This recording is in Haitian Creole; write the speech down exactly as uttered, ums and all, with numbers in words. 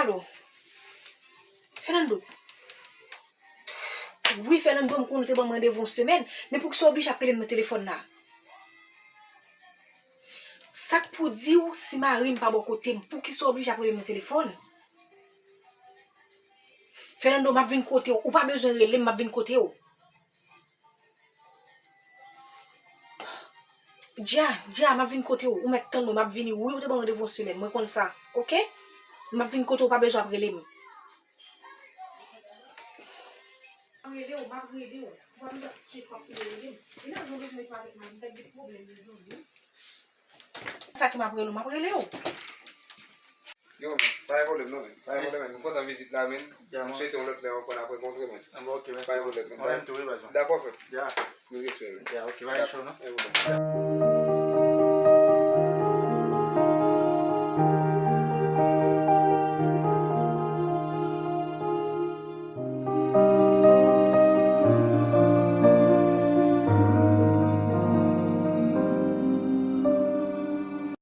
Alo. Fernando. Wi, Fernando, m konnen ou te ban m randevou yon semèn, men poukisa w oblije ap rele m nan telefòn la? Sa k pou di w si mari m pa bò kote m, poukisa w oblije ap rele m nan telefòn? Fernando, m ap vin kote w. Ou pa bezwen rele m, m ap vin kote w. Dja, Dja, m ap vin kote w. Ou mèt tann mwen, m ap vini. Wi, ou te ban m randevou yon semèn. Mwen konn sa. Oke? M ap vin kote w, ou pa bezwen ap rele m. M ap rele w, m ap rele w. Ou pa bezwen ap chèche w ap rele m. E nan jan w bezwen avèk mari m, m t ap gen pwoblèm, mezanmi. Sa ki m ap rele w, m ap rele w. Yo, men, pa gen pwoblèm non, men. Pa gen pwoblèm, men. M kontan vizit la, men. M swete yon lòt lè ankò n ap rankontre, men. Ah, bon, ok, mèsi. Pa gen pwoblèm, men. Mwen menm tou, wi, patron. Dakò, frè. Ya. Nou respè, men. Ya, ok, pa gen cho, non? Pa gen pwoblèm.